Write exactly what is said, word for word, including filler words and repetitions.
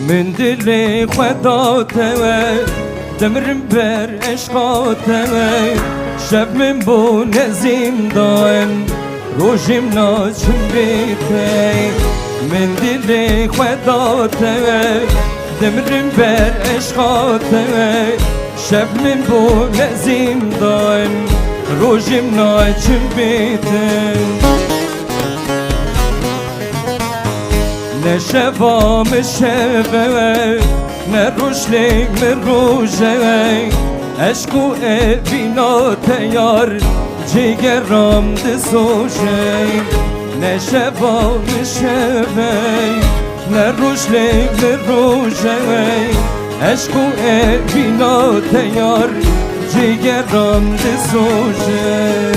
Min dilê xwe da te, dimirim ber eşqa te. Şev min bûne zîndan, rojim naçim bê te. Min dilê xwe da te, dimirim ber eşqa te. Şev min bûne zîndan, rojim naçim bê te. Ne şeva min şev e, ne roj lê min roj e. Eşq û evîna te yar, cîgeram disoje. Ne şeva min şev e, ne roj lê min roj e. Eşq û evîna te yar, cîgeram disoje.